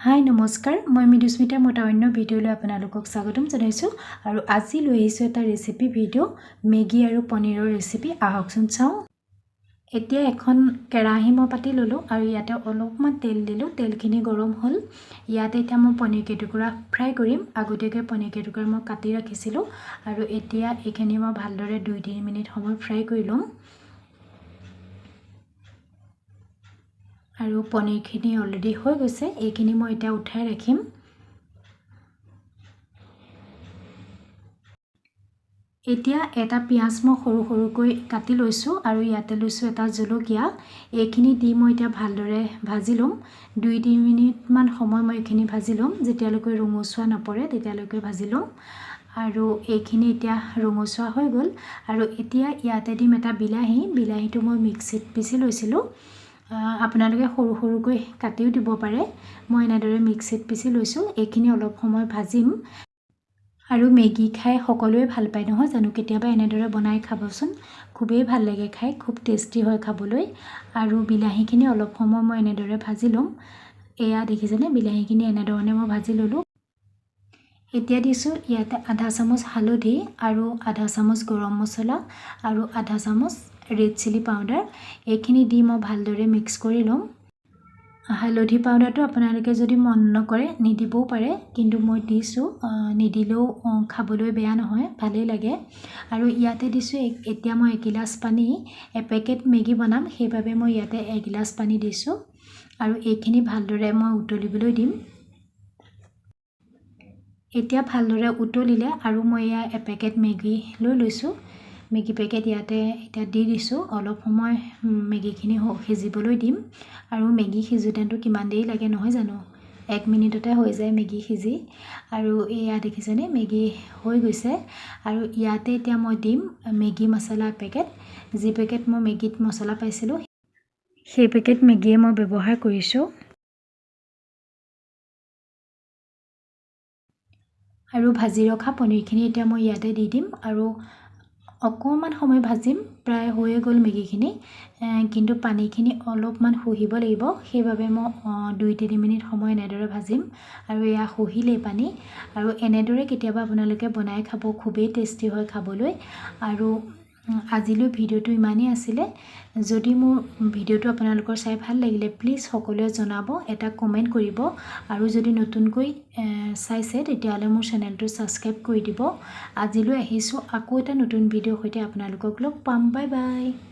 হাই, নমস্কাৰ। মই মৃদুস্মিতা, মই এটা অন্য ভিডিঅ'লৈ আপোনালোকক স্বাগতম জনাইছোঁ আৰু আজি লৈ আহিছোঁ এটা ৰেচিপি ভিডিঅ', মেগী আৰু পনীৰৰ ৰেচিপি। আহকচোন চাওঁ। এতিয়া এখন কেৰাহী মই পাতি ল'লোঁ আৰু ইয়াতে অলপমান তেল দিলোঁ। তেলখিনি গৰম হ'ল। ইয়াতে এতিয়া মই পনীৰ কেইটুকুৰা ফ্ৰাই কৰিম। আগতীয়াকৈ পনীৰ কেইটুকুৰা মই কাটি ৰাখিছিলোঁ আৰু এতিয়া এইখিনি মই ভালদৰে 2-3 মিনিট সময় ফ্ৰাই কৰি ল'ম। আৰু পনীৰখিনি অলৰেডি হৈ গৈছে, এইখিনি মই এতিয়া উঠাই ৰাখিম। এতিয়া এটা পিঁয়াজ মই সৰু সৰুকৈ কাটি লৈছোঁ আৰু ইয়াতে লৈছোঁ এটা জলকীয়া। এইখিনি দি মই এতিয়া ভালদৰে ভাজি ল'ম। 2-3 মিনিটমান সময় মই এইখিনি ভাজি ল'ম, যেতিয়ালৈকে ৰঙচুৱা নপৰে তেতিয়ালৈকে ভাজি ল'ম। আৰু এইখিনি এতিয়া ৰঙচুৱা হৈ গ'ল। আৰু এতিয়া ইয়াতে দিম এটা বিলাহী। বিলাহীটো মই মিক্সিত পিচি লৈছিলোঁ, আপোনালোকে সৰু সৰুকৈ কাটিও দিব পাৰে। মই এনেদৰে মিক্সিত পিচি লৈছোঁ। এইখিনি অলপ সময় ভাজিম। আৰু মেগী খাই সকলোৱে ভাল পায় নহয় জানো? কেতিয়াবা এনেদৰে বনাই খাবচোন, খুবেই ভাল লাগে খাই, খুব টেষ্টি হয় খাবলৈ। আৰু বিলাহীখিনি অলপ সময় মই এনেদৰে ভাজি ল'ম। এয়া দেখিছেনে, বিলাহীখিনি এনেধৰণে মই ভাজি ল'লোঁ। এতিয়া দিছোঁ ইয়াতে আধা চামুচ হালধি আৰু আধা চামুচ গৰম মছলা আৰু আধা চামুচ ৰেড চিলি পাউডাৰ। এইখিনি দি মই ভালদৰে মিক্স কৰি ল'ম। হালধি পাউডাৰটো আপোনালোকে যদি মন নকৰে নিদিবও পাৰে, কিন্তু মই দিছোঁ, নিদিলেও খাবলৈ বেয়া নহয়, ভালেই লাগে। আৰু ইয়াতে দিছোঁ এতিয়া মই এগিলাচ পানী। এপেকেট মেগী বনাম, সেইবাবে মই ইয়াতে এগিলাচ পানী দিছোঁ। আৰু এইখিনি ভালদৰে মই উতলিবলৈ দিম। এতিয়া ভালদৰে উতলিলে আৰু মই এয়া এপেকেট মেগী লৈ লৈছোঁ। মেগী পেকেট ইয়াতে এতিয়া দি দিছোঁ। অলপ সময় মেগীখিনি সিজিবলৈ দিম। আৰু মেগী সিজোঁতেতো কিমান দেৰি লাগে নহয় জানো? 1 মিনিটতে হৈ যায় মেগী সিজি। আৰু এয়া দেখিছেনে, মেগী হৈ গৈছে। আৰু ইয়াতে এতিয়া মই দিম মেগী মছলা পেকেট। যি পেকেট মই মেগীত মছলা পাইছিলোঁ সেই পেকেট মেগীয়ে মই ব্যৱহাৰ কৰিছোঁ। আৰু ভাজি ৰখা পনীৰখিনি এতিয়া মই ইয়াতে দি দিম আৰু অকণমান সময় ভাজিম। প্ৰায় হৈয়ে গ'ল মেগীখিনি, কিন্তু পানীখিনি অলপমান শুহিব লাগিব, সেইবাবে মই 2-3 মিনিট সময় এনেদৰে ভাজিম। আৰু এয়া শুহিলেই পানী। আৰু এনেদৰে কেতিয়াবা আপোনালোকে বনাই খাব, খুবেই টেষ্টি হয় খাবলৈ। আৰু আজিলৈ ভিডিঅ'টো ইমানেই আছিলে। যদি মোৰ ভিডিঅ'টো আপোনালোকৰ চাই ভাল লাগিলে প্লিজ সকলোৱে জনাব, এটা কমেণ্ট কৰিব। আৰু যদি নতুনকৈ চাইছে তেতিয়াহ'লে মোৰ চেনেলটো ছাবস্ক্ৰাইব কৰি দিব। আজিলৈ আহিছোঁ, আকৌ এটা নতুন ভিডিঅ'ৰ সৈতে আপোনালোকক লগ পাম। Bye bye.